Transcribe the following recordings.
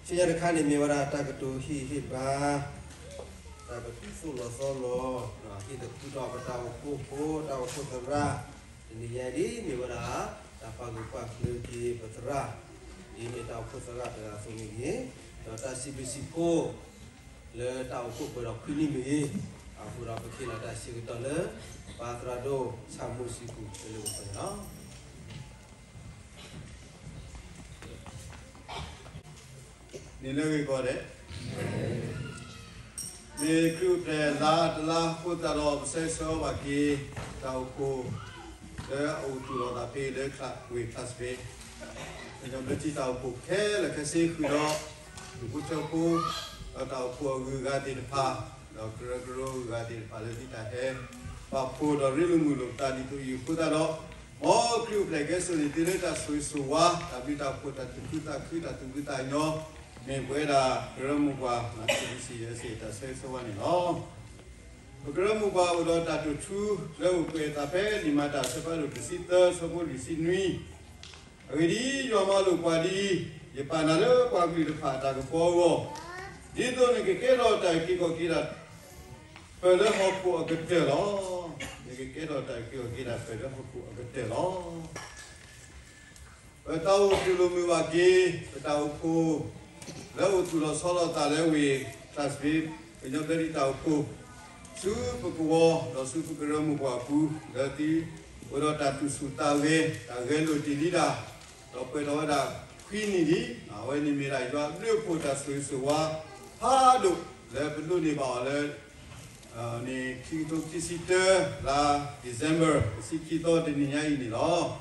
ဆူညါတခါန့ၣ်မ့ၢ်ဝဲဒၣ်တၢ်ကတိၤဟ့ၣ်ဟ့ၣ်ဘါ, တၢ်ကတိၤသိၣ်လီၤသီလီၤ, ဟ့ၣ်သကူးထီၣ်ပတၢ်အိၣ်ဖှိၣ်ဖိ, တၢ်အိၣ်ဖှိၣ်သရၣ်, တနံၤညါဒ်မ့ၢ်ဝဲဒၣ် တၢ်ပာ်ဂၢၢ်ပာ်ကျၢၤက့ၤပသရၣ်, ဒ်မ့ၢ်တၢ်အိၣ်ဖှိၣ်သရၣ်တဂၤအသိးန့ၣ်ဂ့ၤ, ဒီးတၢ်စံးဘျုးစံးဖှိၣ် လၢတၢ်အိၣ်ဖှိၣ်ပှဲၤဒီးခွံနံၣ်မ့ၢ်ဂ့ၤ, အဃိဒီးပခ့လီၤတၢ်ဆၢကတီၢ်လၢ ပၢ်သရၣ်ဒိၣ်ဆၣ်မိၣ်စံဃုာ်လၢပှဲၤန့ၣ်လီၤ. နံၤလၢအဂ့ၤကိးဂၤဒဲး, မ့ၢ်ခရံာ်အိၣ်ဖျဲၣ်လါတလါအဃိသတးဒီး ပဆၢဂ့ၤဆၢဝါဘၣ်က့ၤ တၢ်အိၣ်ဖှိၣ် လၢအအိၣ်သူၣ်လီၤသးဖဲလၢဝ့ၢ် Clarksville ကညီဘျၢထံတၢ်အိၣ်ဖှိၣ်ခဲလၢာ်ခဲဆ့ဃုာ်ဒီး ဒူၣ်ဖိထၢဖိ ဒီးတၢ်အိၣ်ဖှိၣ်အဂုၤအဂၤသ့ၣ်တဖၣ်, ဒီးကရၢကရိအဂုၤအဂၤသ့ၣ်တဖၣ်လၢဒ်တၢ်ဟဲ ပာ်ဖှိၣ်ဒီးရ့လိာ်မုာ်လိာ်ပသးဒ်သိးအံၤအဃိသတးဒီး, မ်ခရံာ်အိၣ်ဖျဲၣ်ကဲစိာ်န့ၢ်သုလၢတၢ်ဆိၣ်ဂ့ၤဆိၣ်ဝါ, တၢ်ဘျုးတၢ်ဖှိၣ်, တၢ်သူၣ်ခုသးခု, တၢ်သူၣ်ဖှံသးညီ, မ့ၢ်ပဝဲဒၣ်ကရၢမိၢ်ပှၢ် KBC USA တၢ်ဆၢဂ့ၤဆၢဝါန့ၣ်လီၤ. ပကရၢမိၢ်ပှၢ်အိၣ်ဒီးတၢ်တိာ်ထူ လၢအိၣ်ကွဲးအသးဖဲလံာ်မၤတၢ်အဆၢဖးဒိၣ်တဆံသၢ ဆၢဖိလွံၢ်ဆံနွံ, အဂ့ၢ်ဒ်အံၤ, ယွၤမၤလိာ်ပှၤဒ်အံၤ, ယပာ်နၤလၢပှၤကလုာ်တဖၣ်အတၢ်ကပီၤအဂီၢ်, ဒ်သိးနကကဲထီၣ်တၢ်အုၣ်က့ၤခီၣ်က့ၤတၢ် ပၢၢ်လၢဟီၣ်ခိၣ်အကတၢၢ်လီၤ. နကကဲထီၣ်တၢ်အုၣ်က့ၤခီၣ်က့ၤတၢ် ပၢၢ်လၢဟီၣ်ခိၣ်အကတၢၢ်လီၤ. ပတၢ်အိၣ်သူၣ်လီၤမုာ်ဘၣ်က့ၤ ပတၢ်အိၣ်ဖှိၣ် လၢအိၣ်သူၣ်လီၤဆီလီၤသးလၢဝ့ၢ် Clarksville ကညီဘျၢထံတၢ်အိၣ်ဖှိၣ် ဆူပကဝီၤ ဒီးဆူပကရၢမိၢ်ပှၢ်အပူၤ လၢသုအိၣ်ဒီးတၢ်သူၣ်ဆူၣ်သးဂဲၤ တၢ်ဂဲၤလိာ်တ့ၢ်လံဒၣ် ဒီးပှဲၤထီၣ်ဝဲဒၣ်ခွံနံၣ်လံ. အဝဲန့ၣ်မ့ၢ်ဒၣ်ယွၤအဘျုးအဖှိၣ်တၢ်ဆိၣ်ဂ့ၤဆိၣ်ဝါ ဖးဒိၣ်လၢပဒိးန့ၢ်ဘၣ်အီၤလၢ န့ၣ် ခံကထိခံဆံတၢ လါ December တဆံခံသီတနံၤညါအံၤန့ၣ်လီၤ. ပပာ်ကဒါက့ၤ ပဝဲကရၢမိၢ်ပှၢ် တၢ်သူၣ်လီၤဆီလီၤသးစးထီၣ်သးခီၣ်ထံး ဘၣ်တၢ်တီခိၣ်ရိၣ်မဲ ဂဲၤဆူၣ် ဂဲၤလိာ်ဝဲဒၣ်လၢမ့ၢ်ဝဲဒၣ် ဖုသရၣ်ဒိၣ်သးဂ့ၤ လၢလဲၤပူၤကွံာ်တ့ၢ်ဒံးပှၤတယံာ်တမီၢ်ဒံးဘၣ်.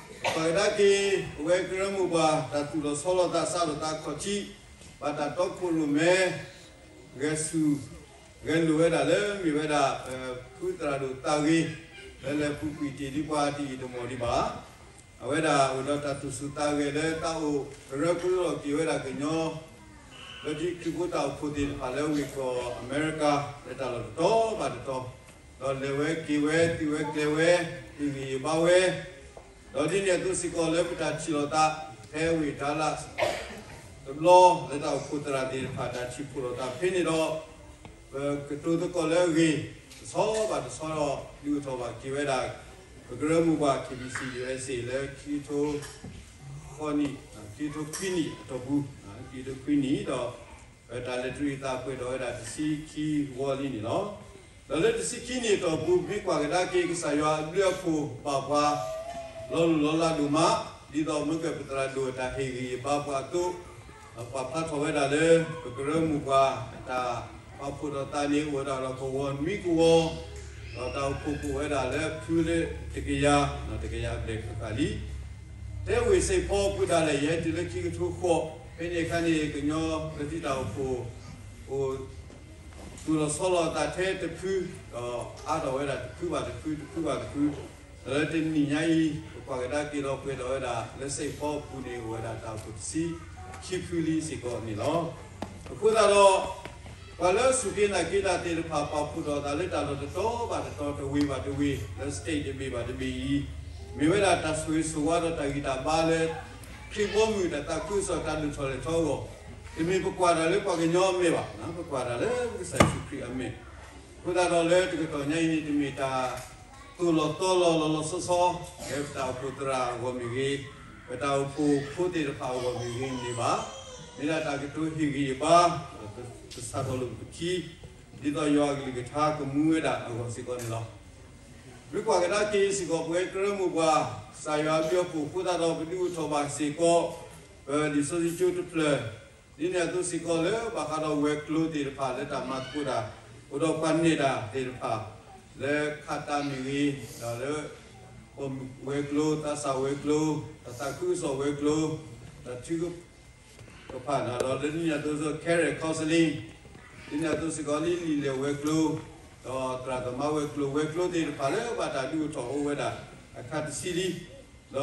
အဝဲဒၣ်အိၣ်ဒီးတၢ်သူၣ်ဆူၣ်သးဂဲၤလၢတၢ်အိၣ်ကရၢကရိထီၣ်က့ၤဝဲဒၣ်ကညီ လၢထံခရံာ်ဖိတၢ်အိၣ်ဖှိၣ်သ့ၣ်တဖၣ်လၢဝ့ၢ်ကီၢ်အမဲရကၤ လၢတၢ်လီၢ်တတီၤဘၣ်တတီၤ, ဒီးလဲၤဝဲက့ၤဝဲ တုၤဝဲကျဲၤဝဲ ဟ့ၣ်ဂံၢ်ဟ့ၣ်ဘါဝဲ, ဒီးဒ်န့ၣ်အသိးစ့ၢ်ကီးလၢပတၢ်ထံၣ်လိာ်သး ဖဲဝ့ၢ် Dallas တဘျီ လၢတၢ်အိၣ်ဖှိၣ်သရၣ်သ့ၣ်တဖၣ်တၢ်ထံၣ်ဖှိၣ်လိာ်သးဖဲန့ၣ်ဒီး ပကတိၤသကိးလၢအဂ့ၢ် တဆီဘၣ်တဆီဒီး ဒုးအိၣ်ထီၣ်ဘၣ်က့ၤဝဲဒၣ် ပကရၢမိၢ်ပှၢ် KBC USA လၢခံကထိ ဃိးနံၣ်, ခံကထိခွံနံၣ်အတီၢ်ပူၤ, ခံကထိခွံနံၣ်ဒီး ပတၢ်လဲၤတရံးအသးပှဲၤထီၣ်ဝဲဒၣ်တဆံခံဝီလံန့ၣ်လီၤ. ဒီးလၢတဆံခံနံၣ်အတီၢ်ပူၤ မ့ၢ်ကွၢ်ကဒါက့ၤ ကစၢ်ယွၤအဘျုးအဖှိၣ်ဘၣ်ပှၤ လီၤလိၢ်လီၤလးဒိၣ်မး, ဒ်သိးမ့ၢ်ကပသရၣ်ဒိၣ်အတၢ်ဟ့ၣ်ဂံၢ်ဟ့ၣ်ဘါပှၤအသိး, ဒီးပာ်ဖျါထီၣ်ဝဲဒၣ်လၢ ပကရၢမိၢ်ပှၢ် အတၢ်ပာ်ဖှိၣ်ထီၣ်သးန့ၣ် အိၣ်ဝဲဒၣ်ဒီးကဝီၤနွံကဝီၤ, ဒီးတၢ်အိၣ်ဖှိၣ်ကအိၣ်ဝဲဒၣ်လၢဖုလၢတကယၤ, တကယၤအဘျဲၣ်ဃၣ်ဃၣ်လံ. ထဲဝ့ၢ်စ့ၢ်ဖီအပူၤဒၣ်လဲာ် ယဟဲတုၤလၢခံကထိဃိး, ဖဲန့ၣ်အခါန့ၣ် ကညီလၢထံတၢ်အိၣ်ဖှိၣ် အိၣ် သူၣ်လီၤဆီလီၤအသးထဲတဖု, ဒီးအါထီၣ်ဝဲဒၣ်တဖုဘၣ်တဖု, တဖုဘၣ်တဖု, ဒီးလၢတနံၤညါအံၤ ပကွၢ်ကဒါက့ၤဒီးပှဲၤထီၣ်ဝဲဒၣ်လၢစ့ၢ်ဖီအပူၤန့ၣ် အိၣ်ဝဲဒၣ်တၢ်အိၣ်ဖှိၣ်တဆံခံဖုလံစ့ၢ်ကီးန့ၣ်လီၤ. အဃိသတးဒီး ပှၤလၢအစူၢ်က့ၤနာ်က့ၤတၢ်သ့ၣ်တဖၣ် ပာ်ဖှိၣ်ထီၣ်သးလၢတၢ်လီၢ်တတီၤဘၣ်တတီၤ တဝ့ၢ်ဘၣ်တဝ့ၢ် လၢ state တဘ့ၣ်ဘၣ်တဘ့ၣ်အံၤ, မ့ၢ်ဝဲဒၣ်တၢ်ဆိၣ်ဂ့ၤဆိၣ်ဝါဒီးတၢ်ဂံၢ်တၢ်ဘါလၢ ခရံာ်ဘီမုၢ်တၢ်သးခုကစီၣ်တၢ်ဒိၣ်ထီၣ်လဲၢ်ထီၣ်အဂီၢ်, တမ့ၢ်ပကွၢ်တၢ်လၢပှၤကညီအမဲာ်ဘၣ်, ပကွၢ်တၢ်လၢပကစၢ်ယ့ၣ်ၡူးခရံာ်အမဲာ်. အဃိသတးဒီးလၢတကတီၢ်ညါအံၤန့ၣ် တမ့ၢ်တၢ်သိၣ်လီၤသီလီၤလီၤလီၤဆီဆီ လၢပတၢ်အိၣ်ဖှိၣ်သရၣ်အဂီၢ်မ့ၢ်ဂ့ၤ, ပတၢ်အိၣ်ဖှိၣ်ဖိသ့ၣ်တဖၣ်အဂီၢ်မ့ၢ်ဂ့ၤန့ၣ်ဘၣ်. မ့ၢ်ဒၣ်တၢ်ကတိၤဟ့ၣ်ဂံၢ်ဟ့ၣ်ဘါ, ပစးထီၣ်လိာ်ပခံ, ဒ်သိးယွၤအကလုၢ်ကထါကမူဝဲဒၣ်အဂီၢ်စ့ၢ်ကီးန့ၣ်လီၤ. မ့ၢ်ကွၢ်ကဒါက့ၤစ့ၢ်ကီး ပဝဲကရၢမိၢ်ပှၢ် ကစၢ်ယွၤအဘျုးအဖှိၣ်အဃိသတးဒီး ပဒုးအိၣ်ထီၣ်ဘၣ်စ့ၢ်ကီး ပလံာ်စီဆှံကၠိတဖျၢၣ်, ဒ်န့ၣ်အသိးစ့ၢ်ကီးလၢဘၣ်ဃးဒီးဝဲၤကျိၤသ့ၣ်တဖၣ်လၢတၢ်မၤသကိးတၢ် အိၣ်ဒီးပှၤနဲၣ်တၢ်သ့ၣ်တဖၣ် လၢခးတၢ်မ့ၢ်ဂ့ၤ, ဒီးလၢ ပိာ်မုၣ်ဝဲၤကျိၤ, သးစၢ်ဝဲၤကျိၤ, တၢ်သးခုကစီၣ်ဝဲၤကျိၤ, တၢ်ထုက ကဖၣ်န့ၣ်ဒီး လၢဒ်န့ၣ်အသိးစ့ၢ်ကီး career counseling, ဒ်န့ၣ်အသိးစ့ၢ်ကီးလံ လံာ်လဲၢ်ဝဲၤကျိၤ, ဒီးသရၣ်သမါဝဲၤကျိၤ, ဝဲၤကျိၤသ့ၣ်တဖၣ်လၢဘၣ်တၢ်ဒုးအိၣ်ထီၣ်အိၣ်ဝဲဒၣ်အခါတဆံလံ. ဒီး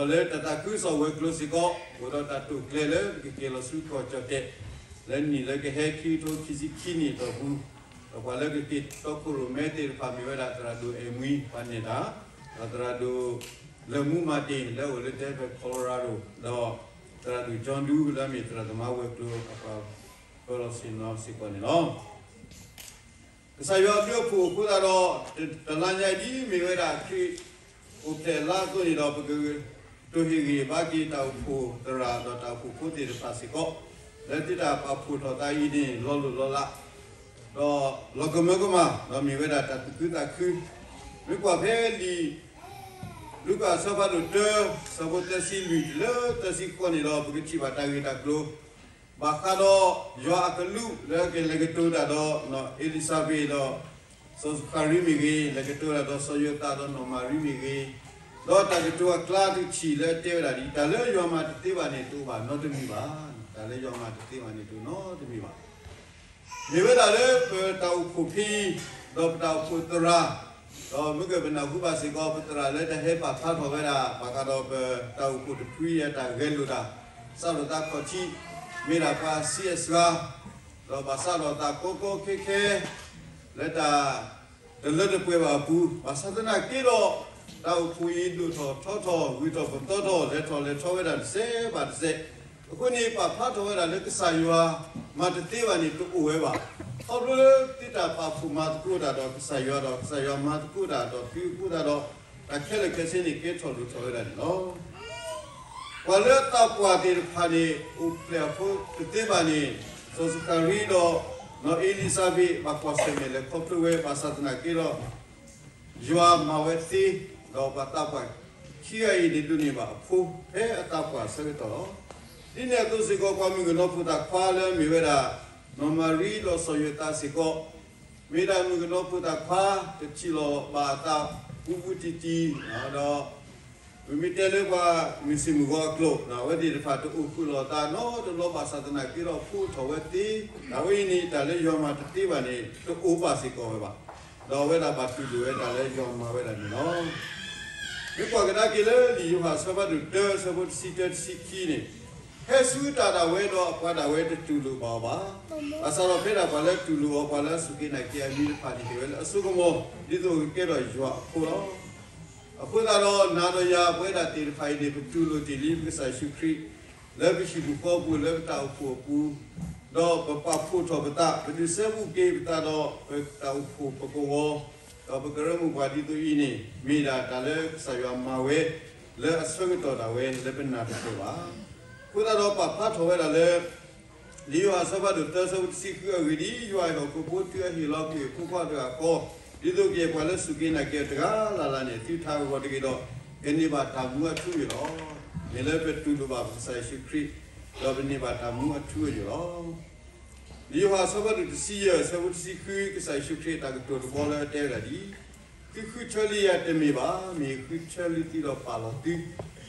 လၢတၢ်သးခုကစီၣ်ဝဲၤကျိၤစ့ၢ်ကီး အိၣ်ဒီးတၢ်တိာ်ကျဲၤလၢပကက့ၤလီၤဆူကီၢ်ကၠီၣ်တဲာ် လၢနံၣ်လၢကဟဲခံကထိခံဆံခံနံၣ်အတီၢ်ပူၤ, ဒီးပှၤလၢကက့ၤတီခိၣ်ရိၣ်မဲသ့ၣ်တဖၣ်မ့ၢ်ဝဲဒၣ်သရၣ်ဒိၣ်အဲၣ်မှံ ပှၤနဲၣ်တၢ်, ဒီးသရၣ်ဒိၣ်လၢၢ်မူမၤတ့ၢ် လၢအိၣ်လၢ Denver Colorado, ဒီး သရၣ်ဒိၣ်ကၠီဒူ လၢအမ့ၢ်သရၣ်သမါဝဲၤကျိၤအပှၤပၢၤလီၢ်ဆ့ၣ်နီၤစ့ၢ်ကီးန့ၣ်လီၤ. ကစၢ်ယွၤအဘျုးအဖှိၣ်အဃိသတးဒီး တလါညါအံၤဒ်မ့ၢ်ဝဲဒၣ်ခရံာ်အိၣ်ဖျဲၣ်အလါအသိးန့ၣ်ဒီး ပကကတိၤဟ့ၣ်ဂံၢ်ဘါက့ၤတၢ်အိၣ်ဖှိၣ်သရၣ်ဒီးတၢ်အိၣ်ဖှိၣ်ဖိသ့ၣ်တဖၣ်စ့ၢ်ကီး လၢသုတၢ်ပာ်ဖှိၣ်ထီၣ်သးအံၤန့ၣ် လီၤလိၢ်လီၤလး ဒီးလီၤကမၢကမၣ် ဒီးမ့ၢ်ဝဲဒၣ်တၢ်သူၣ်ခုသးခု မ့ၢ်ကွၢ်ဖဲလံာ် လူၤကၣ်အဆၢဖးဒိၣ်တၢ ဆၢဖိသၢဆံလွံၢ်တုၤလၢသၢဆံဃိးန့ၣ်ဒီး ပကထံၣ်ဘၣ်တၢ်ဂ့ၢ်တၢ်ကျိၤ ဘၣ်ဃးဒီးယွၤအကလူးလၢကလဲၤကတိၤတၢ်ဒီး အ့လံၤစဘ့းဒီး စီၤစခၤရံမ့ၢ်ဂ့ၤ, လဲၤကတိၤတၢ်ဒီးစီၤယိၤသးဒီးနီၢ်မၤရံမ့ၢ်ဂ့ၤ, ဒီးတၢ်ကတိၤအကျါတထံၣ်လၢအတဲဝဲဒၣ်ဒ် တၢ်လၢယွၤမၤတသ့ဘၣ်န့ၣ် တအိၣ်ဘၣ်နီတမံၤဘၣ်. တၢ်လၢယွၤမၤတသ့ဘၣ်န့ၣ် တအိၣ်နီတမံၤဘၣ်. မ့ၢ်ဝဲဒၣ်လၢပတၢ်အိၣ်ဖှိၣ်ဖဲအံၤ ဒီးပတၢ်အိၣ်ဖှိၣ်သရၣ်, ဒီးမ့ၢ်ကပနၢ်ဟူဘၣ်စ့ၢ်ကီး ပသရၣ်လၢတၢ်ဟဲပာ်ဖျါထီၣ်ဝဲဒၣ် ဘၣ်ဃးဒီးပတၢ်အိၣ်ဖှိၣ်တဖုအံၤအတၢ်ဂဲၤလိာ်တၢ်, စးထီၣ်သးခီၣ်ထံး, မ့ၢ်ဒၣ်ပှၤဆံးအစှၤ, ဒီးဘၣ်စးထီၣ်သးကီကီခဲခဲ လၢတၢ် တလၢတပှဲၤဘၣ်အပူၤ, ဘၣ်ဆၣ်သနာ်က့ဒီး တၢ်အိၣ်ဖှိၣ်အံၤဒိၣ်ထီၣ်ထီထီၣ် ဂုၤထီၣ်ပသီထီၣ် လဲၤထီၣ်လဲၤထီဝဲဒၣ်တစဲးဘၣ်တစဲး, အဃိန့ၣ် ပာ်ဖျါထီၣ်ဝဲဒၣ်လၢကစၢ်ယွၤမၤတသ့ဘၣ်န့ၣ် တအိၣ်ဝဲဘၣ်. ခီဖျိလၢသုတၢ်ပာ်ဖှိၣ်မၤသကိးတၢ်ဒီးကစၢ်ယွၤဒီး ကစၢ်ယွၤမၤသကိးတၢ်ဒီးသုအဃိသတးဒီး တၢ်ခဲလၢာ်ခဲဆ့န့ၣ် ကဲထီၣ်လိၣ်ထီၣ်ဝဲဒၣ်န့ၣ်လီၤ. ပှၤလၢအသးပှၢ်သ့ၣ်တဖၣ်န့ၣ် အိၣ်ဖျဲၣ်အဖိတသ့ဘၣ်န့ၣ် စီၤစခၤရံဒီး နီၢ်အ့လံၤစဘ့း ဘၣ်ကွၢ်ဆၢၣ်မဲာ်လဲၤခီဖျိဝဲ ဘၣ်ဆၣ်သနာ်က့ဒီး ယွၤမၤဝဲသ့, ဒီးပှၤသးပှၢ်ခံဂၤအံၤန့ၣ် ဒိးန့ၢ်ဘၣ်အဖိဖဲအသးပှၢ်အဆၢကတီၢ်လီၤ. ဒ်န့ၣ်အသိးစ့ၢ်ကီး ပှၤမုၣ်ကနီၤဖိသၣ်ခွါလၢအမ့ၢ်ဝဲဒၣ် နီၢ်မၤရံဒီးစီၤယိၤသးစ့ၢ်ကီး မ့ၢ်ဒၣ်မုၣ်ကနီၤဖိသၣ်ခွါ တထံၣ်လိာ်ဘၣ်အသး ပူပူတံၢ်တံၢ်, ဒီး ပမ့ၢ်တဲလၢပှၤမုၢ်ဆ့ၣ်မုၢ်ဂီၤအကျိာ် အဝဲသ့ၣ်တဖၣ်တအိၣ်ဃုာ်လိာ်အသးနီတဘျီ ဘၣ်ဆၣ်သနာ်က့ဒီး ဖိထီၣ်ဝဲသ့, အဝဲအံၤန့ၣ် တၢ်လၢယွၤမၤတသ့ဘၣ်န့ၣ် တအိၣ်ဘၣ်စ့ၢ်ကီးဝဲဘၣ်. ဒီးအဝဲဒၣ်ဘၣ်တူၢ်လိာ်ဝဲဒၣ်လၢယွၤမၤဝဲဒၣ်န့ၣ်လီၤ. မ့ၢ်ကွၢ်ကဒါက့ၤလၢလံာ်ယိၤဟၣ်အဆၢဖးဒိၣ်တၢ အဆၢဖိတဆံတၢ တဆံခံန့ၣ်, ဟဲဆူတၢ်ဒၣ်ဝဲဒီးအပှၤဒၣ်ဝဲတတူၢ်လိာ်ဘၣ်အီၤဘၣ်. ဘၣ်ဆၣ်ဒီးဖဲဒၣ်ပှၤလၢတူၢ်လိာ်အီၤ ပှၤလၢအစူၢ်က့ၤနာ်က့ၤအမံၤတဖၣ်န့ၣ် ဟ့ၣ်ဝဲလၢအစိကမီၤ ဒ်သိးကကဲထီၣ်ယွၤအဖိလီၤ. အဃိသတးဒီး နၤဒီးယၤပဝဲဒၣ်သ့ၣ်တဖၣ်အံၤန့ၣ် ပတူၢ်လိာ်တ့ၢ်လံပကစၢ်ယ့ၣ်ၡူးခရံာ် လၢပဟံၣ်ပူၤဃီပူၤ လၢပတၢ်အိၣ်ဖှိၣ်အပူၤ, ဒီးပပာ်ဖှိၣ်ထီၣ်ပသး ပဒုးစဲဘူးက့ၤပသးဒီးပတၢ်အိၣ်ဖှိၣ်ပကဝီၤ, ဒီးပကရၢမိၢ်ပှၢ်ဒ်သိးအံၤန့ၣ် မ့ၢ်ဒၣ်တၢ်လၢကစၢ်ယွၤမၤဝဲ လၢအဆၢကတီၢ်ဒၣ်ဝဲလၢပနၢ်တပၢၢ်ဘၣ်. အဃိသတးဒီးပာ်ဖျါထီၣ်ဝဲဒၣ်လၢ လံာ်ယိၤဟၣ်အဆၢဖးဒိၣ်သၢ အဆၢဖိတဆံဃု အဂ့ၢ်ဒ်အံၤ, ယွၤအဲၣ်ဟီၣ်ခိၣ်ဖိ တုၤအဟ့ၣ်လီၤကွံာ်အဖိခွါတဂၤဃီ, ဒ်သိးကယဲၢ်ပှၤလၢစူၢ်က့ၤနာ်က့ၤအီၤတဂၤလၢ်လၢ်န့ၣ် သုထါဂီၤတဂ့ၤဒီး ကန့ၢ်ဘၣ်တၢ်မူအထူအယိာ်လီၤ. မ့ၢ်လၢပတူၢ်လိာ်ဘၣ်ပကစၢ်ယ့ၣ်ၡူးခရံာ် ဒီးပန့ၢ်ဘၣ်တၢ်မူအထူအယိာ်လီၤ. လံာ်ယိၤဟၣ်အဆၢဖးဒိၣ်တဆံယဲၢ် အဆၢဖိတဆံဃု ကစၢ်ယ့ၣ်ၡူးခရံာ်အတၢ်ကတိၤတဘီလၢအတဲဝဲဒၣ်ဒ်အံၤ, သုဃုထၢလံယၤတမ့ၢ်ဘၣ်, မ့ၢ်ဃုထၢလံသုဒီးပာ်လီၤသု.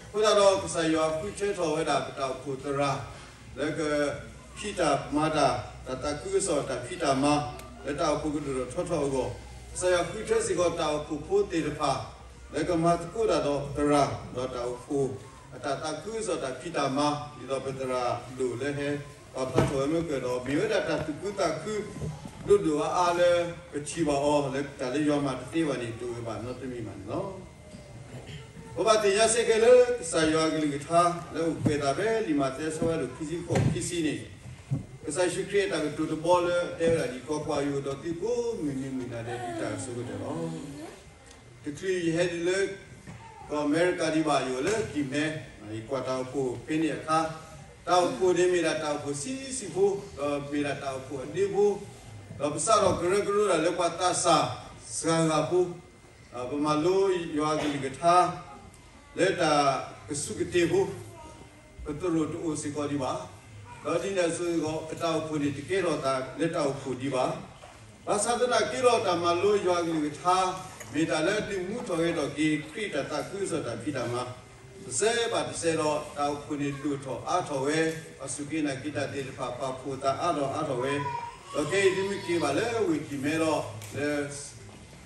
အဃိသတးဒီးကစၢ်ယွၤဃုထၢထီၣ်ဝဲဒၣ်ပတၢ်အိၣ်ဖှိၣ်သရၣ် လၢကဖံးတၢ်မၤတၢ်, တၢ်သးခုကစီၣ်တၢ်ဖံးတၢ်မၤ လၢတၢ်အိၣ်ဖှိၣ်ကဒိၣ်ထီၣ်ထီထီၣ်အဂီၢ်, ကစၢ်ယွၤဃုထၢစ့ၢ်ကီးတၢ်အိၣ်ဖှိၣ်ဖိသ့ၣ်တဖၣ် လၢကမၤသကိးတၢ်ဒီးသရၣ် ဒီးတၢ်အိၣ်ဖှိၣ် အတၢ်သးခုကစီၣ်တၢ်ဖံးတၢ်မၤ ဒ်သိးပသရၣ်ဒိၣ်လၢဟဲပာ်ဖျါထီၣ်ဝဲမ့ၢ်ကၢၢ်ဒီး မ့ၢ်ဝဲဒၣ်တၢ်သူၣ်ခုသးခု ဒိၣ်ဒိၣ်အါအါလၢပထံၣ်ဘၣ်အီၤ လၢတၢ်လၢယွၤမၤတသ့ဘၣ်န့ၣ် တအိၣ်ဝဲဘၣ်နီတမံၤဘၣ်န့ၣ်လီၤ. ပဘၣ်သ့ၣ်ညါစ့ၢ်ကီးလၢ ကစၢ်ယွၤအကလုၢ်ကထါ လၢအိၣ်ပှဲၤသးဖဲလံာ်မးသဲအဆၢဖးဒိၣ်ခံဆံဃိး ခံဆံန့ၣ်, ကစၢ်ယ့ၣ်ၡူးခရံာ်အတၢ်ကတိၤတဘီလၢအတဲဝဲဒၣ်ဒ် ကွၢ်ကွၢ်, ယအိၣ်ဒီးသုကိးမုၢ်နံၤမုၢ်နၤဒဲး တုၤတၢ်အစိၤကတၢၢ်လီၤ. တချုးယဟဲဒ်လၢ ကီၢ်အမဲရကၤဒံးဘၣ်, ယအိၣ်လၢကံၢ်မဲ, ယကွၢ်တၢ်အိၣ်ဖှိၣ်ဖဲန့ၣ်အခါ, တၢ်အိၣ်ဖှိၣ်န့ၣ်မ့ၢ်ဒၣ်တၢ်အိၣ်ဖှိၣ်ဆံးဆံးဖိ, ဒီးမ့ၢ်ဒၣ်တၢ်အိၣ်ဖှိၣ်အဒ့ဖိ, ဒီးပစးထီၣ်ကရၢကရိဒၣ်လၢပှၤသးစၢ်စှၤဂၤဖိ, ဒီးပမၤလိယွၤအကလုၢ်ကထါ လၢတၢ်ကဆူးကတ့ၢ်ဖိ, ပသရိာ်တအိၣ်စ့ၢ်ကီးဒံးဘၣ်. ဒီးဒ်န့ၣ်အသိးစ့ၢ်ကီး ပတၢ်အိၣ်ဖှိၣ်န့ၣ် တကဲထီၣ်သးလၢတၢ်အိၣ်ဖှိၣ်ဒံးဘၣ်. ဘၣ်ဆၣ်သနာ်က့ဒီး တၢ်မၤလိယွၤအကလုၢ်ကထါ မ့ၢ်တၢ်လၢဒုးမူထီၣ်ဂဲၤထီၣ်က့ၤ ခရံာ်တၢ်သးခုကစီၣ်တၢ်ဖံးတၢ်မၤ, တစဲးဘၣ်တစဲးဒီး တၢ်အိၣ်ဖှိၣ်န့ၣ်ဒိၣ်ထီၣ်အါထီၣ်ဝဲ, ပှၤစူၢ်က့ၤနာ်က့ၤတၢ်သ့ၣ်တဖၣ် ပာ်ဖှိၣ်သးအါထီၣ်အါထီၣ်ဝဲ, ဒီးခဲအံၤဒ်မ့ၢ်က့ၤဘၣ်လၢဝ့ၢ်ကံၢ်မဲဒီး လၢ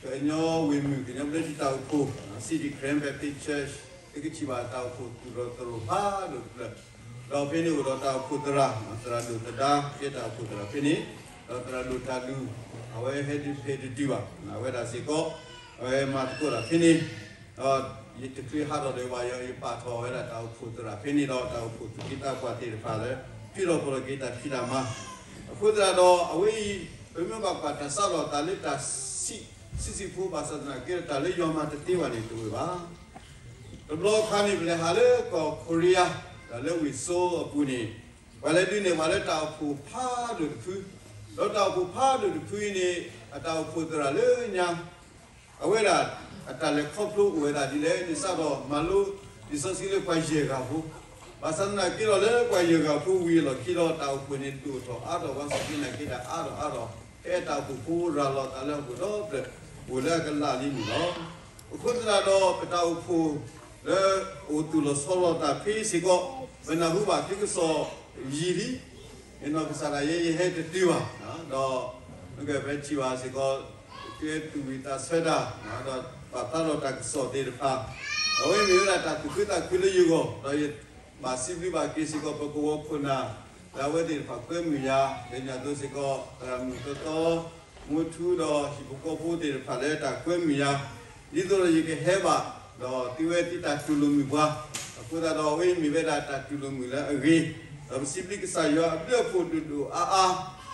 ကညီဝ့ၢ်မုၢ် ကညီဘျၢထံတၢ်အိၣ်ဖှိၣ် City Karen Baptist Church သုကထံၣ်ဘၣ်တၢ်အိၣ်ဖှိၣ်သူၣ်ထီၣ်သရိာ်ဖးဒိၣ်တဖျၢၣ်, ဒီးဖဲန့ၣ်အိၣ်ဒီးတၢ်အိၣ်ဖှိၣ်သရၣ်, သရၣ်ဒိၣ်သဒါ ကဲတၢ်အိၣ်ဖှိၣ်သရၣ်ဖဲန့ၣ်, ဒီးသရၣ်ဒိၣ်တၢ်ဒုး အဝဲဟဲဒုးဖဲတတုၤဘၣ်, အဝဲဒၣ်စ့ၢ်ကီး အဝဲမၤသကိးတၢ်ဖဲန့ၣ် ဒီးယတချုးဟးထီၣ်ဒီးဘၣ်ယီၤ ယပာ်ထီၣ်ဝဲဒၣ်တၢ်အိၣ်ဖှိၣ်သရၣ်ဖဲန့ၣ်ဒီး တၢ်အိၣ်ဖှိၣ်သူၣ်က့သးပှၢ်သ့ၣ်တဖၣ်လၢ ထုးထီၣ်ဖီၣ်ထီၣ်က့ၤတၢ်ဖံးတၢ်မၤ, အဃိသတးဒီးအဝဲအံၤ ပမ့ၢ်ဘၣ်ကွၢ်တၢ်စးထီၣ်သးလၢတၢ်ဆံးဆံးဖိ ဘၣ်ဆၣ်သနာ်က့ဒီး တၢ်လၢယွၤမၤတသ့ဘၣ်န့ၣ်တအိၣ်ဘၣ်. တဘျီခါန့ၣ် ပလဲၤဟးလၢကီၢ်ခိရံယါ, ဒီးလၢဝ့ၢ်စိအပူၤန့ၣ် ပှၤလဲၤဒုးနဲၣ်ပှၤလၢတၢ်အိၣ်ဖှိၣ်ဖးဒိၣ်တဖု, ဒီးတၢ်အိၣ်ဖှိၣ်ဖးဒိၣ်တဖုအံၤန့ၣ် အတၢ်အိၣ်ဖှိၣ်သရၣ်လၢညါ အဝဲဒၣ် အတၢ်လဲၤခီဖျိအိၣ်ဝဲဒၣ်ဒ်လဲၣ်န့ၣ် စးထီၣ်မၤလိလံာ်စီဆှံလၢပှၤယဲၢ်ဂၤဖိ, ဘၣ်ဆၣ်သနာ်က့ဒီးလၢပှၤယဲၢ်ဂၤဖိဝံၤအလီၢ်ခံဒီး တၢ်အိၣ်ဖှိၣ်န့ၣ်ဒိၣ်ထီၣ်အါထီၣ် ဘၣ်ဆၣ်သနာ်က့ဒီးအါထီၣ်အါထီၣ် ဖဲအတၢ်အိၣ်ဖှိၣ်ဖိရၤလီၤသးလၢဟီၣ်ခိၣ်ဒီဖျၢၣ် အိၣ်လၢအကလးလံန့ၣ်လီၤ. အဃိသတးဒီး ပတၢ်အိၣ်ဖှိၣ်လၢအိၣ်သူၣ်လီၤဆီလီၤသးဖဲစ့ၢ်ကီး ပနၢ်ဟူဘၣ်သုကစီၣ်ယံာ်လံ, ယနီၢ်ကစၢ်ဒၣ်ယဲ ယဟဲတတုၤဘၣ်, ဒီး မ့ၢ်ကဖဲထံၣ်ဘၣ်စ့ၢ်ကီး သုဝဲသူၣ်ဝံၣ်သးဆၢတၢ် ဒီးပာ်ဖျါထီၣ်တၢ်ကစီၣ်သ့ၣ်တဖၣ်, ဒီးအဝဲမ့ၢ်ဝဲဒၣ်တၢ်သူၣ်ခုသးခုလၢယဂီၢ်, ဒီးယဘၣ်စံးဘျုးဘၣ်က့ၤစ့ၢ်ကီး ပကဝီၤခိၣ်နၢ် လၢအဝဲသ့ၣ်တဖၣ်ကွဲမုာ်ယၤ လၢညါသိးစ့ၢ်ကီး သရၣ်မုၣ်တီတီ မူထူဒီးဟံၣ်ဖိဃီဖိသ့ၣ်တဖၣ်လၢတၢ်ကွဲမုာ်ယၤ, ဒ်သိးဒီးယကဟဲဘၣ် ဒီးသုဝဲသုတၢ်တူၢ်လိာ်မုာ်ပှၤ, အဃိသတးဒီး အဝဲအံၤမ့ၢ်ဝဲဒၣ်တၢ်တူၢ်လိာ်မုာ်လၢအဂ့ၤ, ဒီးပစံးဘျုးကစၢ်ယွၤအဘျုးအဖှိၣ်ဒိၣ်ဒိၣ်အါအါ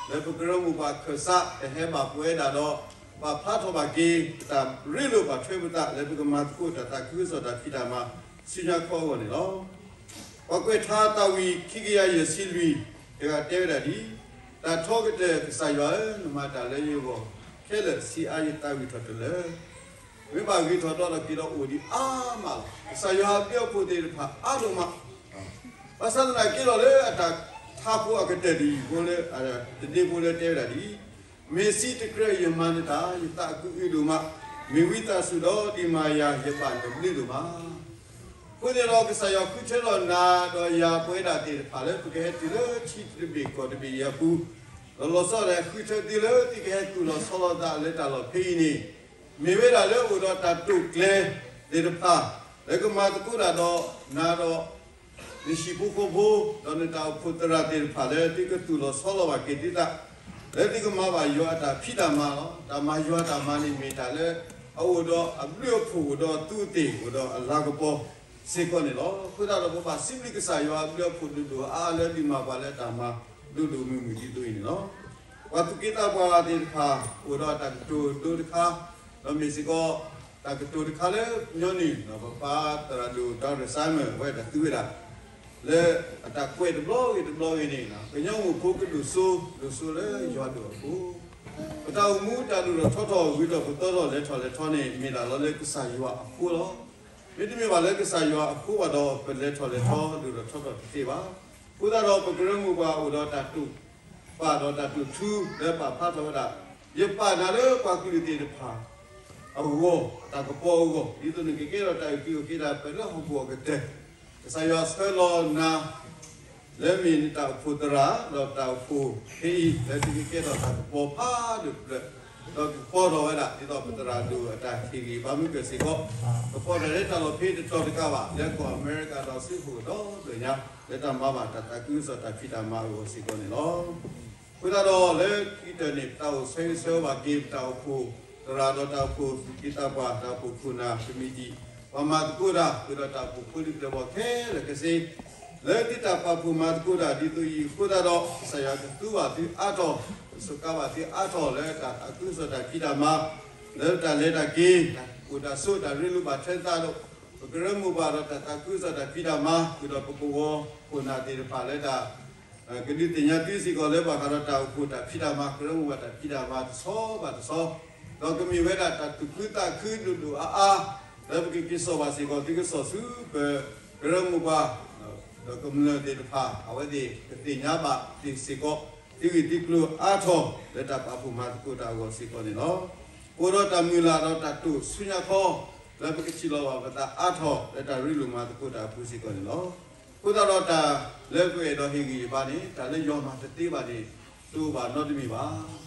လၢပကရၢမိၢ်ပှၢ်ခၢၣ်စး ကဟဲဘၣ်ပဝဲဒၣ်ဒီး ပာ်ဖျါထီၣ်ဘၣ်က့ၤ ပတၢ်ရ့လိာ်ဘၣ်ထွဲပသးလၢပကမၤသကိးတၢ်သးခုကစီၣ်တၢ်ဖံးတၢ်မၤ ဆူညါခီအဂီၢ်န့ၣ်လီၤ. ပှၤကွဲးထါသးဝံၣ်ခံကယၤယဲၢ်ဆံလွံၢ် တဂၤတဲဝဲဒၣ်ဒ်အံၤ, တၢ်ထီကတၢၢ် ကစၢ်ယွၤဧၢ, နမၤတၢ်လၢယဂီၢ်ခဲလၢာ် ဆံးအါယသးဂံၢ်ထီၣ်တလၢာ်, မ့ၢ်ဘၣ်ဂံၢ်ထီၣ်ဒီးလီၤက့ၤဒီးအိၣ်ဒံးအါမးလီၤ. ကစၢ်ယွၤအဘျုးအဖှိၣ်သ့ၣ်တဖၣ်အါဒိၣ်မး, ဘၣ်ဆၣ်သနာ်က့ဒီးလၢအတၢ်ထါဖိအကတၢၢ်တယုၢ်ဖိလၢ တဒ့ဖိလၢတဲဝဲဒၣ်ဒ်အံၤ, မ့ၢ်စံးတကြၢးယမၤနတၢ် ယသးအကုအုဒိၣ်မး, မ့ၢ်ဝံသးစူၤဒီးဒံးမၤယၤ ယဘၣ်နဘျုးဒိၣ်မး. အဃိန့ၣ်ဒီး ကစၢ်ယွၤဃုထၢထီၣ်နၤဒီးယၤပဝဲဒၣ်သ့ၣ်တဖၣ်လၢ ပကဟဲတုၤလၢထံတဘ့ၣ်ကီၢ်တဘ့ၣ်အံၤအပူၤ, ဒီးလီၤဆီဒၣ်ဃုထၢသုလၢသုကဟဲသူၣ်လီၤဆီလီၤသးလၢတၢ်လီၢ်ဖဲအံၤန့ၣ်, မ့ၢ်ဝဲဒၣ်လၢအိၣ်ဒီးတၢ်တိာ်ကျဲၤသ့ၣ်တဖၣ် လၢကမၤသကိးတၢ်ဒီးနၤဒီး နဟံၣ်ဖိဃီဖိ ဒီးနတၢ်အိၣ်ဖှိၣ်သရၣ်သ့ၣ်တဖၣ်လၢသုကသူၣ်လီၤဆီလီၤဘၣ်က့ၤသုသး လၢသုကမၤဘၣ်ယွၤအတၢ်ဖံးတၢ်မၤလီၤ. တၢ်မၤယွၤတၢ်မၤန့ၣ်မ့ၢ်တၢ်လၢ အအိၣ်ဒီးအဘျုးအဖှိၣ်အိၣ်ဒီးအသူးအသ့ၣ်အိၣ်ဒီးအလၤကပီၤစ့ၢ်ကီးန့ၣ်လီၤ. အဃိသတးဒီးပဘၣ်စံးဘျုးကစၢ်ယွၤအဘျုးအဖှိၣ်ဒိၣ်ဒိၣ်အါအါလၢဒုးမၤပှၤလၢတၢ်မၤဒိၣ်ဒိၣ်မုၢ်မုၢ်ဒ်သိးအံၤန့ၣ်လီၤ. ပှၤသူၣ်က့သးပှၢ်သ့ၣ်တဖၣ် အိၣ်ဒီးတၢ်ကတိၤဒိတခါ, ဒီးမ့ၢ်စ့ၢ်ကီး တၢ်ကတိၤတခါလၢညီနုၢ် ပပၢ်သရၣ်ဒိၣ် Doctor Simon အဝဲဒၣ်သူဝဲဒၣ် လၢအတၢ်ကွဲးတဘျီဂ့ၤတဘျီဂ့ၤန့ၣ် ကညီမိၢ်ဖိကဒိၣ်စိ ဒိၣ်စိလၢယွၤဒိၣ်အဃိ, ပတၢ်အိၣ်မူတၢ်ဒိၣ်ထီၣ်ထီထီၣ် ဂုၤထီၣ်ပသီထီၣ် လဲၤထီၣ်လဲၤထီန့ၣ် မ့ၢ်ဒၣ်လီၤလၢကစၢ်ယွၤအဃိလီၤ. မ့တမ့ၢ်ဘၣ်လၢကစၢ်ယွၤအဃိဘၣ်ဒီး ပလဲၤထီၣ်လဲၤထီဒိၣ်ထီၣ်ထီထီၣ်တသ့ဘၣ်. အဃိသတးဒီး ပကရၢမိၢ်ပှၢ်အိၣ်ဒီးတၢ်တိာ် ပာ်ဒီးတၢ်တိာ်ထူလၢပာ်ဖျါထီၣ်ဝဲဒၣ်, ယပာ်နၤလၢပှၤကလုာ်သ့ၣ်တဖၣ်အဂီၢ် တၢ်ကပီၤအဂီၢ် ဒ်သိးနကကဲထီၣ်တၢ်အုၣ်က့ၤခီၣ်က့ၤတၢ် ပှဲၤလၢဟီၣ်ခိၣ်အကတၢၢ်, ကစၢ်ယွၤဆှၢလီၤနၤ လၢမ့ၢ်နတၢ်အိၣ်ဖှိၣ်သရၣ် ဒီးတၢ်အိၣ်ဖှိၣ်ဖဲအံၤ လၢသုကကဲထီၣ်တၢ်ကပီၤဖးဒိၣ်တဖျၢၣ်, ဒီးကပီၤထီၣ်ဝဲဒၣ် ဒ်သိးပသရၣ်ဒိၣ်အတၢ်ဟ့ၣ်ဂံၢ်ဘါမုၢ်ကၢၢ်စ့ၢ်ကီး, ကပီၤထီၣ်လၢတၢ်လီၢ်ဖဲတတီၤတကးဘၣ် လၢကီၢ်အမဲရကၤဒီးစ့ၢ်ကီးဒီဘ့ၣ်ညါ လၢတၢ်မၤဘၣ်တၢ်သးခုကစီၣ်တၢ်ဖံးတၢ်မၤအဂီၢ်စ့ၢ်ကီးန့ၣ်လီၤ. အဃိသတးဒီးလၢခံကတၢၢ်န့ၣ် ပတၢ်အိၣ်ဆၢဂ့ၤဆၢဝါဘၣ်က့ၤ ပတၢ်အိၣ်ဖှိၣ်သရၣ်ဒီးတၢ်အိၣ်ဖှိၣ်သူၣ်က့သးပှၢ် တၢ်အိၣ်ဖှိၣ်ခိၣ်နၢ် ကမံးတံာ် ပှၤမၤသကိးတၢ် ဃုာ်ဒီးတၢ်အိၣ်ဖှိၣ်ဖိလံၤပျဲၢ်ဘီၣ်ခဲလၢာ်ခဲဆ့ လၢသုတၢ်ပာ်ဖှိၣ်မၤသကိးတၢ်ဒ်သိးအံၤအဃိသတးဒီး ကစၢ်ယွၤကသူဘၣ်သုအါထီၣ်, ကစူးကါဘၣ်သုအါထီၣ်လၢတၢ်သးခုကစီၣ်တၢ်ဖံးတၢ်မၤ, လၢတၢ်လဲၤတၢ်က့ၤ, တၢ်အိၣ်တၢ်ဆိး တၢ်ရ့လိာ်ဘၣ်ထွဲသးဒီး ပကရၢမိၢ်ပှၢ်ဒီးတၢ်သးခုကစီၣ်တၢ်ဖံးတၢ်မၤ ဃုာ်ဒီးပကဝီၤခိၣ်နၢ်သ့ၣ်တဖၣ်လၢတၢ် ကဒုးသ့ၣ်ညါသုစ့ၢ်ကီးလၢဘၣ်ဃးဒီးတၢ်အိၣ်ဖှိၣ်တၢ်ဖံးတၢ်မၤ ကရၢမိၢ်ပှၢ်တၢ်ဖံးတၢ်မၤတဆီဘၣ်တဆီ, ဒီးကမ့ၢ်ဝဲဒၣ်တၢ်သူၣ်ခုသးခုဒိၣ်ဒိၣ်အါအါ, လၢပကက့ၤစိာ်ဘၣ်စ့ၢ်ကီးသုကစီၣ်ဆူပကရၢမိၢ်ပှၢ် ဒီးကမျၢၢ်သ့ၣ်တဖၣ် အဝဲသ့ၣ်ကသ့ၣ်ညါဘၣ်သ့ၣ်စ့ၢ်ကီး သုဂ့ၢ်သုကျိၤအါထီၣ်လၢတၢ်ပာ်ဖှိၣ်မၤသကိးတၢ်အဂီၢ်စ့ၢ်ကီးန့ၣ်လီၤ. ပအိၣ်ဒီးတၢ်မုၢ်လၢ်ဒီးတၢ်တိာ်ဆူညါခီ လၢပကထံၣ်လိာ်ဘၣ်ပသးအါထီၣ်လၢတၢ်ရ့လိာ်မၤသကိးတၢ်အပူၤစ့ၢ်ကီးန့ၣ်လီၤ. အဃိသတးဒီးတၢ်လၢပအဲၣ်ဒိးဟ့ၣ်ဂံၢ်ဟ့ၣ်ဘါန့ၣ် တၢ်လၢယွၤမၤတသ့ဘၣ်န့ၣ် တအိၣ်ဘၣ်နီတမံၤဘၣ်.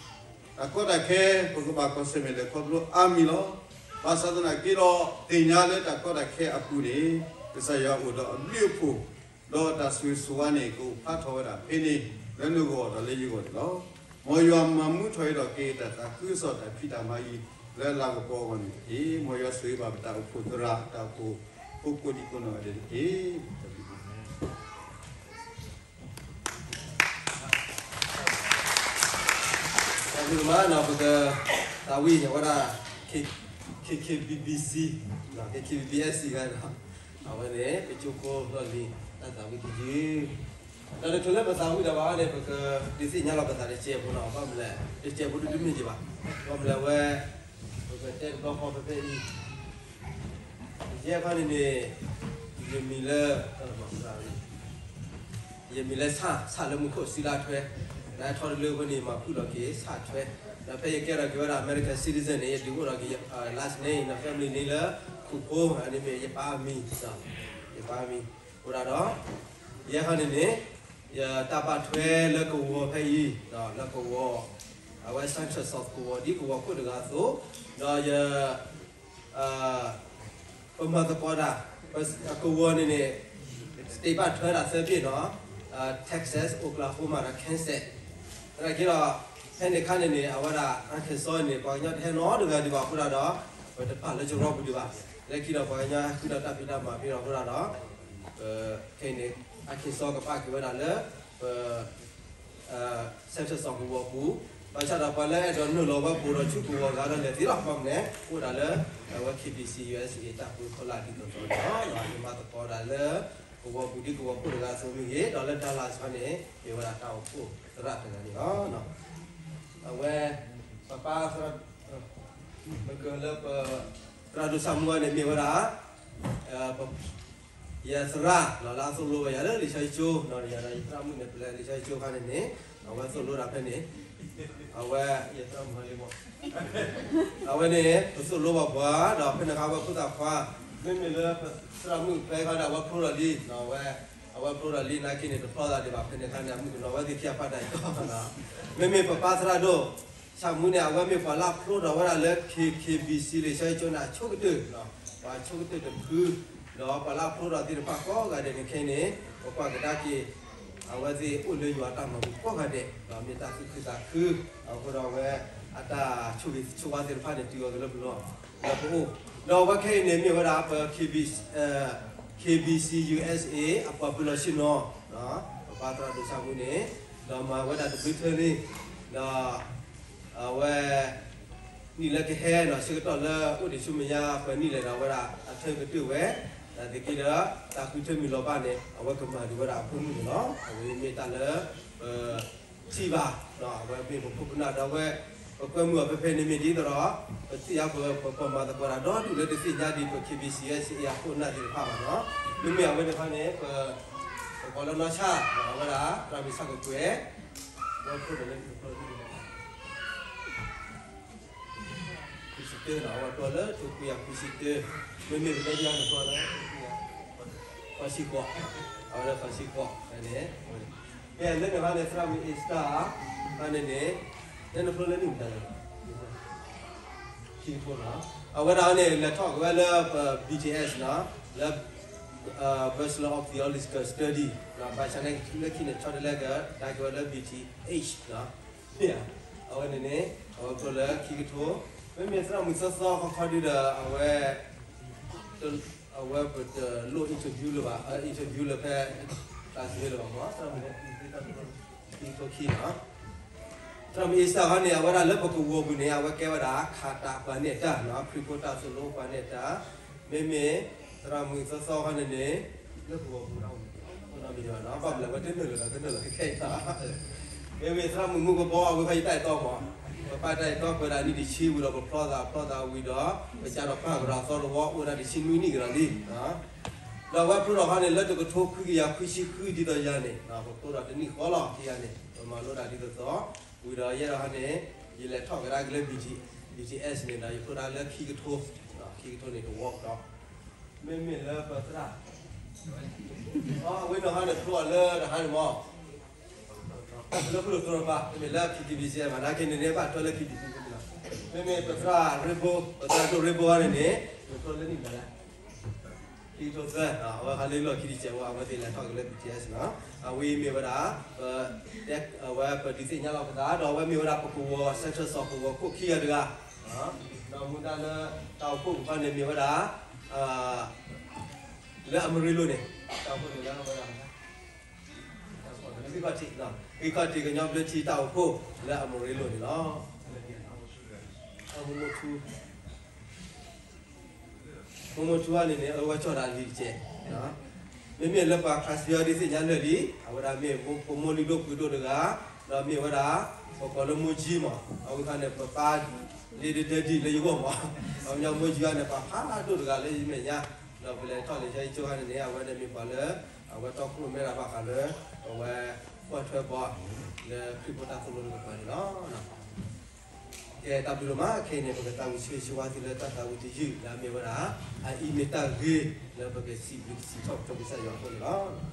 တၢ်ကီတၢ်ခဲ ပကဘၣ်ကွၢ်ဆၢၣ်မဲာ်လဲၤခီဖျိအါမံၤလီၤ. ဘၣ်ဆၣ်သနာ်က့ဒီး သ့ၣ်ညါလၢတၢ်ကီတၢ်ခဲအပူၤန့ၣ် ကစၢ်ယွၤအိၣ်ဒီးအဘျုးအဖှိၣ် ဒီးတၢ်ဆိၣ်ဂ့ၤဆိၣ်ဝါန့ၣ် ကအိၣ်ဖျါထီၣ်ဝဲဒၣ်ဖဲန့ၣ် လၢနဂီၢ်ဒီးလၢယဂီၢ်န့ၣ်လီၤ. မ်ယွၤမၤမူထီၣ်အံၤဒီးက့ၤတၢ်သးခုကစီၣ်တၢ်ဖံးတၢ်မၤအံၤ လၢလၤကပီၤအဂီၢ်န့ၣ်တက့ၢ်. မ်ယွၤဆိၣ်ဂ့ၤဘၣ်ပတၢ်အိၣ်ဖှိၣ်သရၣ် တၢ်အိၣ်ဖှိၣ်ဖိကိးဒံကိးနီၢ်ဂၤဒဲးတက့ၢ်. တၢ်ဘျုးမးနီၤ ပကသးဝံၣ်အဝဲဒၣ် K- KKBBC, KKBBSC ဂၤဒီး အဝဲန့ၣ် ပကၠိဖိလီၢ်လံၤ တၢ်သးဝံၣ်တယုၢ် ဒီးတချုးလၢပသးဝံၣ်ဒီးဘၣ်န့ၣ် ပကဒုးသ့ၣ်ညါလီၤပသးတစဲးဖိနီၤ, ဘၣ်မနုၤလဲၣ် တစဲးဖိဒုးတမ့ၢ်ဒံးဘၣ်. ဘၣ်မနုၤလဲၣ်ဝဲ ပကတဲတဘျီဃီဖဲဖဲအံၤ ယဲၢ်ခီန့ၣ်န့ၣ် ယမံၤလၢ ယမံၤလၢဆၣ်, ဆၣ်လၢမူခိၣ်စုလါထွဲ, နထီတလၢဖိန့ၣ် မၤဖုၣ်လီၤက့ၤဆၣ်ထွဲ, ဒီးဖဲယကဲထီၣ်က့ၤဝဲဒၣ် American citizen န့ၣ် ယဒုးအိၣ်ထီၣ်က့ၤ last name ဒီး family name လၢ ခူၣ်ဖိ, အန့ၣ်မ့ၢ်ယပၢ်အမံၤ, ယပၢ်အမံၤ, အိၣ်ဒၣ်ဒီး ယဲၢ်ခီန့ၣ်န့ၣ် ယတၢ်ဘၣ်ထွဲလၢကဝီၤဖဲအံၤ, လၢကဝီၤ, အဝဲ Central South ကဝီၤ ဒ်ကဝီၤခိၣ်တဂၤအသိး, ဒီးယ ပမၤသကိးတၢ်, ကဝီၤန့ၣ်န့ၣ် state ဘၣ်ထွဲဒၣ်သၢဘ့ၣ်နီၤ, Texas, Oklahoma ဒီး Kansas, သနာ်က့ဒီး ဖဲန့ၣ်အခါန့ၣ်န့ၣ် အဝဲဒၣ် Arkansas န့ၣ် ပှၤကညီတဟဲနီတဂၤဒံးဘၣ်အဃိဒၣ်ဒီး ပတပာ်လၢကရီပူၤဒံးဘၣ်. လၢခံဒီး ပှၤကညီဃုဒီးတၢ်ဖံးတၢ်မၤဖဲအံၤအဃိဒၣ်ဒီး ခဲအံၤန့ၣ် Arkansas ကပာ်က့ၤဝဲဒၣ်လၢ ပ Central South ကဝီၤပူၤ, ဘၣ်ဆၣ်ဒီးပှၤလၢအဲၣ်ဒိးနုာ်လီၤဝဲ ပအိၣ်ဒီးဆူကဝီၤဂၤဒီးလဲၤသ့လီၤ. ဘၣ်မနုၤလဲၣ် အိၣ်ဒၣ်လၢ အဝဲ KBC USA တၢ်ပူၤဖီလာ်ဒ်သိးသိးန့ၣ်လီၤ. ယမၤသကိးဒၣ်လၢ ကဝီၤပူၤဒ်ကဝီၤခိၣ်တဂၤအသိးမ့ၢ်ဂ့ၤ, ဒီးလၢ Dallas ခီန့ၣ် မ့ၢ်ဝဲဒၣ်တၢ်အိၣ်ဖှိၣ်သရၣ်တဂၤန့ၣ်လီၤ. အဝဲ ပပၢ်သရၣ်, ပကလၢပ သရၣ်ဒိၣ်ဆၣ်မူန့ၣ်မ့ၢ်ဝဲဒၣ် ယသရၣ်လၢအသိၣ်လိဝဲယၤလၢလံာ်စီဆှံကၠိ, ဒီးယသရၣ်မုၣ်န့ၣ် ပလဲၤလံာ်စီဆှံကၠိအခါန့ၣ်န့ၣ် အဝဲသိၣ်လိဒၣ်ဖဲန့ၣ်, အဝဲ ယသရၣ်မုၣ်ဟီလံမး, အဝဲန့ၣ် ပသိၣ်လိဘၣ်ပှၤ ဒီးဖဲန့ၣ်အခါဝဲဖိသၣ်ခွါ, မ့မ့ၢ်လၢပသရၣ်မုၣ်ဖဲခါဒီး အဝဲဖျိထီၣ်လံ, အဝဲဖျိထီၣ်လံ နာ်က့န့ၣ် တဖျီသးဒံးဘၣ် ဖဲန့ၣ်အခါန့ၣ် အမုၣ်ကနီၤဝဲသ့ၣ်ခံဂၤဖးဒိၣ်အံၤကီး, မ့မ့ၢ်ပပၢ်သရၣ်ဒိၣ် ဆၣ်မူန့ၣ် အဝဲမ့ၢ်ပှၤလၢဖျိထီၣ်ဝဲဒၣ်လၢ K- KBC လံာ်စီဆှံကၠိန့ၣ် အဆိကတၢၢ်, ပှၤဆိကတၢၢ်တဖု, ဒီးပှၤလၢအဖျိထီၣ်သ့ၣ်တဖၣ်ကိးဂၤဒဲးန့ၣ်ခဲအံၤန့ၣ် ပကွၢ်ကဒါက့ၤ အဝဲသ့ၣ်အိၣ်လၢယွၤအတၢ်မၤပူၤကိးဂၤဒဲး, ဒီးမ့ၢ်တၢ်သူၣ်ခုသးခု, အဃိဒီးအဝဲ အတၢ်ဆိၣ်ဂ့ၤဆိၣ်ဝါသ့ၣ်တဖၣ်န့ၣ် တုၤအီၤက့ၤလၢပလီၢ်, လၢပအိၣ်, ဒီးအဝဲခဲအံၤန့ၣ်မ့ၢ်ဝဲဒၣ်ပ KBC USA အပှၤပၢၤလီၢ်ဆ့ၣ်နီၤ, ပပၢ်သရၣ်ဒိၣ်ဆၣ်မူန့ၣ်, ဒီးမၤဝဲဒၣ်တဘျုးထၢလံ, ဒီး အဝဲ နံၣ်လၢကဟဲဒီး ဆၢကတီၢ်လၢအိၣ်ဒံးဆူမဲာ်ညါ ပှဲၤနံၣ်လဲၣ်ဒီး အဝဲဒၣ်အထၢကတၢၢ်ဝဲ, နာ်သက့ဒီး တၢ်ဃုထၢမုၢ်လီၤဘၣ်န့ၣ် အဝဲကမၤဒံးဝဲဒၣ်အဖိမုၣ်န့ၣ်လီၤ. အဝဲမ့ၢ်တၢ်လၢ ပ ထံၣ်ဘၣ်, အဝဲမ့ၢ်ပခိၣ်ပနၢ်ဒီးအဝဲ ပကွဲမုာ်အီၤဖဲဖဲန့ၣ်မ့ၢ်ဒ်သိးဒီး ပထံၣ်အါပှဲၤ ပမၤသကိးတၢ်ဒီးဒူၣ်လၢတသ့ၣ်ညါဒံး ပ KBC USA အခိၣ်အနၢ်သ့ၣ်တဖၣ်ဘၣ်နီၤ. မ့မ့ၢ်အဝဲန့ၣ်တဖၣ်န့ၣ် ပ ပကိးလၢနီၢ်ဆၣ် အဝဲဒၣ် သရၣ်မုၣ်ဆၣ်ကကွဲၢ် ဝဲဖျိဒီးလၢ ခွံဆံတၢနီၤ, အဝဲဖျိလၢထိခွံကယၤခွံဆံတၢ, မ့မ့ၢ်ပတဲဒ်အံၤန့ၣ် ဖျိလၢ ခွံဆံဃိး, အဝဲလၢခွံဆံဃိးန့ၣ်, မ့ၢ်လၢန့ၣ်ခါန့ၣ် သရၣ်မုၣ်အ့စတၢ် ခါန့ၣ်န့ၣ် လၢနဖျိလၢနံၣ်မတၤလဲၣ်, ခံကထိနီၤ, အဝဲဒၣ်န့ၣ် လဲၤထီၣ်က့ၤဝဲလၢပ BTS နီၤ, လၢ Bachelor of Theological Study နီၤ, ဘၣ်ဆၣ်န့ၣ်လၢခံန့ၣ် ဆီတလဲကဒါက့ၤဝဲလၢ BTh နီၤ. အဝဲန့ၣ်န့ၣ် အဝဲဖျိလၢခံကထိ, မ့မ့ၢ်သရၣ်မုၣ်သီသီခီခီဒုဒီး အဝဲ အဝဲပတလိၣ် interview လၢၤဘၣ်, interview လၢဖဲ class လၢၤဘၣ်မး, သရၣ်မုၣ် ခံကထိခံနီၤ. သရၣ်မုၣ်အ့စတၢ်ခီန့ၣ် အဝဲဒၣ်လၢပကဝီၤပူၤန့ၣ် အဝဲကဲဝဲဒၣ် ခးတၢ်ပှၤန့ၢ်တၢ်နီၤ, ခရံာ်ဖိတၢ်သိၣ်လိပှၤန့ၢ်တၢ်, မ့မ့ၢ်သရၣ်မုၣ်သီသီခီန့ၣ်န့ၣ် လၢပကဝီၤပူၤ ဘၣ်မနုၤလဲၣ် ပတနုာ်လီၤဒီး တနုာ်လီၤခဲခဲအံၤ, မ့မ့ၢ်သရၣ်မုၣ်မူကဘီ အဝဲခီယတၢ်အဲၣ်တီမး, ပပၢ်တၢ်အဲၣ်တီပှဲၤဒၣ်နံၣ်တဆံဝံၤဒီး ပဖျီသးဖျီသးဝံၤဒီး ပစးထီၣ်ပာ်ကဒီးသီတဝီ အိၣ်ဝဲဒၣ်တဆံနွံနံၣ်ကဒီးလံ. ဒီးအဝဲဖျိထီၣ်ခီန့ၣ် လၢတကထိခွံကယၤခွံဆံဃုဒ်သိးယၤန့ၣ် ပဖျိထီၣ်တနံၣ်ဃီလီၤ ခံဂၤန့ၣ် ပမၤလိတၢ်ဒ်သိးသိး, ဝံၤဒီးယဲဒၣ်ခီန့ၣ် ယလဲၤထီၣ်ကဒါက့ၤလၢ BTh န့ၣ်ဒီး ယဖျိဒၣ်လၢခံကထိ, ခံကထိန့ၣ်တဝီကဒီး မ့မ့ၢ်လၢပသရၣ်, အဝဲနီၢ်ဟါန့ၣ်ဖျိအီၤလၢတဟါန့ၣ်မး, လၢဖျိသရၣ်ဘၣ် မ့မ့ၢ်လၢ KBC ဘၣ် နာ်က့န့ၣ်န့ၣ် ဘၣ်ထွဲလၢ KBC န့ၣ်လီၤ. မ့မ့ၢ်ပသရၣ်ရ့ဘိ, ပသရၣ်ဒိၣ်ရ့ဘိန့ၣ်န့ၣ် နဖျိလၢနံၣ်မတၤလဲၣ်, ခံကထိသၢ, အဝဲဟးလၢလီၢ်ခံတစဲးဝဲ အဝဲသ့ၣ်လဲၤထီၣ်က့ၤလၢ BTh နီၤ, အဝဲမ့ၢ်ဝဲဒၣ် ပ အဝဲပဒုးသ့ၣ်ညါလီၤပသး ဒီးအဝဲမ့ၢ်ဝဲဒၣ်ပကဝီၤ Central South ကဝီၤခိၣ်ခံဂၤတဂၤ, ဒီးမူဒါလၢတၢ်အိၣ်ဖှိၣ်ပူၤခီန့ၣ်မ့ၢ်ဝဲဒၣ် လၢအမရ့လိၤန့ၣ် တၢ်အိၣ်ဖှိၣ်န့ၣ်လၢဝဲဒၣ် ဂံၢ်ခီၣ်ထံး, ဂံၢ်ခီၣ်ထံးကညီဘျၢထံတၢ်အိၣ်ဖှိၣ်လၢအမရ့လိၤန့ၣ်လီၤ. မိၢ်မိၢ်ထူ မိၢ်မိၢ်ထူအန့ၣ်န့ၣ် အဝဲကၠီၣ်တၢ်လံၤတကဲး, မ့မ့ၢ်လၢပှၤခရံာ်ဖိဒ်သ့ၣ်ညါလၢာ်လံ, အဝဲဒၣ်မ့ၢ်ပမိၢ်လုၢ်ဒိၣ်ပှ့ၤဒိၣ်တဂၤ, ဒီးမ့ၢ်ဝဲဒၣ် ပကိးလၢမိၢ်ကၠံမး, အဝဲခါန့ၣ် ပပၢ်လ့ဒဒၢဒံးလၢယဂီၢ်မး, အဝဲညီမိၢ်ကၠံန့ၣ် ပှၤဖးဒိၣ်တဂၤလၢယမဲာ်ညါ, ဒီးပလဲၤထီၣ်လဲၤဆါယကၠိခါန့ၣ်န့ၣ် အဝဲန့ၣ်မ့ၢ်ပှၤလၢ အဝဲတီခိၣ်ရိၣ်မဲတၢ်ဘၣ်ဃးလၢ အဝဲ ကွၢ်ထွဲပှၤ လၢခရံာ်ဖိတၢ်သိၣ်လိတကပၤန့ၣ်လီၤ. ကဲတၢ်ဘျုးဒိၣ်မး ခဲအံၤန့ၣ် ပကသးဝံၣ်ဆၢဂ့ၤဆၢဝါသုလၢတၢ်သးဝံၣ်တယုၢ်လၢအမ့ၢ်ဝဲဒၣ် အအံၤမ့ၢ်တၢ်ဂ့ၤလၢပကစံးဘျုးကစံးထီၣ်ပတြၢၤကစၢ်ယွၤအဃိန့ၣ်လီၤ. အအံ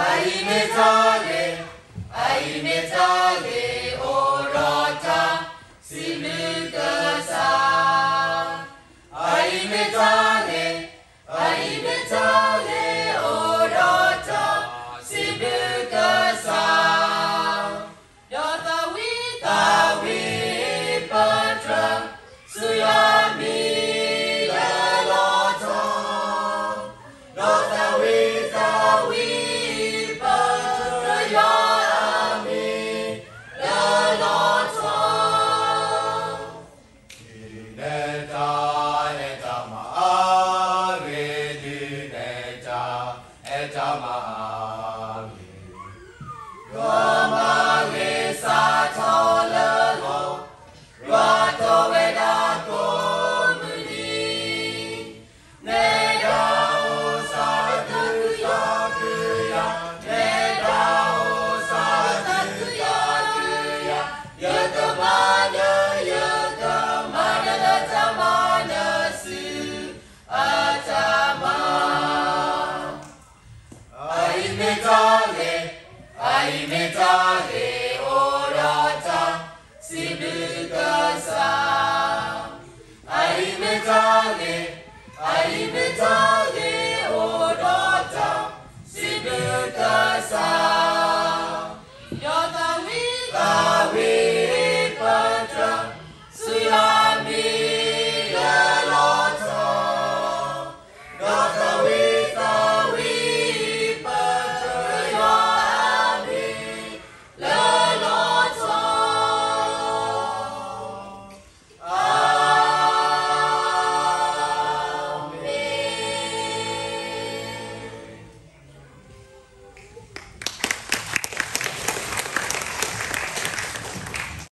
ၤမ့ၢ်တၢ်ဂ့ၤ, အအံၤမ့ၢ်တၢ်ဂ့ၤ အိၣ်ဒီးတၢ်စံးဘျုးကစၢ်. အအံၤမ့ၢ်တၢ်ဂ့ၤ, အအံၤမ့ၢ်တၢ်ဂ့ၤ အိၣ်ဒီးတၢ်စံးဘျုးကစၢ်. ဒီးသးဝံၣ်သးဝံၣ်ပတြၢၤ ဆူယွၤအမံၤလၢလီၤဆီ, ဒီးသးဝံၣ်သးဝံၣ်ပတြၢၤယွၤအမံၤလၢလီၤဆီ. ဒုးနဲၣ်တၢ်အဲၣ်တၢ်မၤအါဂ့ၤ, ဒုးနဲၣ်တၢ်အဲၣ်တၢ်မၤအါဂ့ၤ, ယွၤ